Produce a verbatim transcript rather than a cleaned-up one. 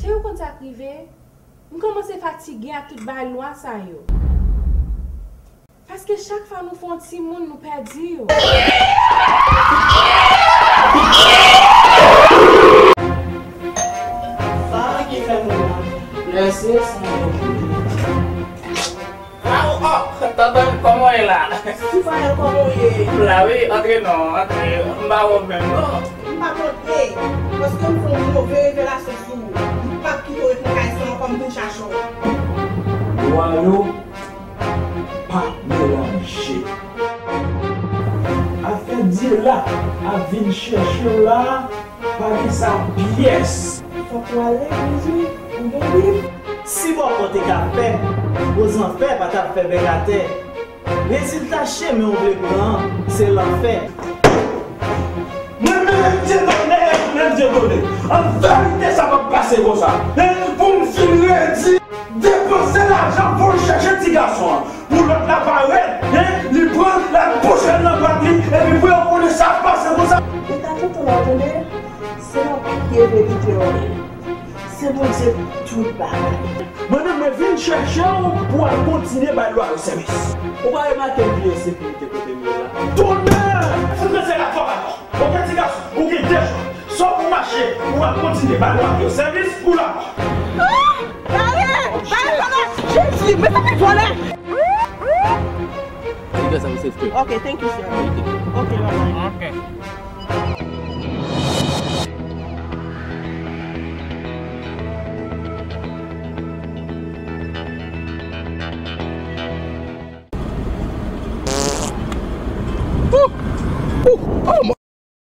Depi w konn sa k rive, m kòmanse fatige ak tout bagay lwa sa yo. Paske chak fwa nou fè yon timoun, nou pèdi yo. Sa ki fè moun nan blese san yo. Ah, oh, tonton, kòman w ye la? Sipayen, kòman w ye? M la wi, antre non, antre. M pa wè w menm non. M pa konte, paske m fè yon move revelasyon sou ou. M p ap kite w ret nan kay sa ankò, m vin chache w. Lwa yo pa melanje. Afè Dye la ap vin chèche w la, pa gen sa pyès. Fòk w al legliz wi, ou gen Bib. Si Bòkò te ka fè, Gwozanfè pa t ap fè bèk atè. Rezilta chemen w vle pran an, se lanfè. Mwen menm Dieudonné, mwen menm Dieudonné. An verite, sa p ap pase konsa. Hein? Pou m fin redi, depanse lajan pou l chèche ti gason an. Pou lòt la parèt, hein? Li pran l, l al bouche l nan dwat li, epi pou yo konnen sa ap pase konsa. Ou ta tonton la tande, se nan pye verite w ye. Se Bondye tout bagay. Mwen menm, mwen vin chèche w pou w al kontinye bay lwa yo sèvis. Ou pa remake m pi ensekirite kote m ye la? Tonnè! Fout mwen se la twò pa twò. Oke, ti gason, ou gen de chwa. Swa pou mache, ou al kontinye bay lwa yo sèvis, ou la. Ah! Dale! Dale, dale! Jezi, men sa te vòlè! Ti gason, se fè. Ok, thank you, sir. Ok, bye bye. Ok.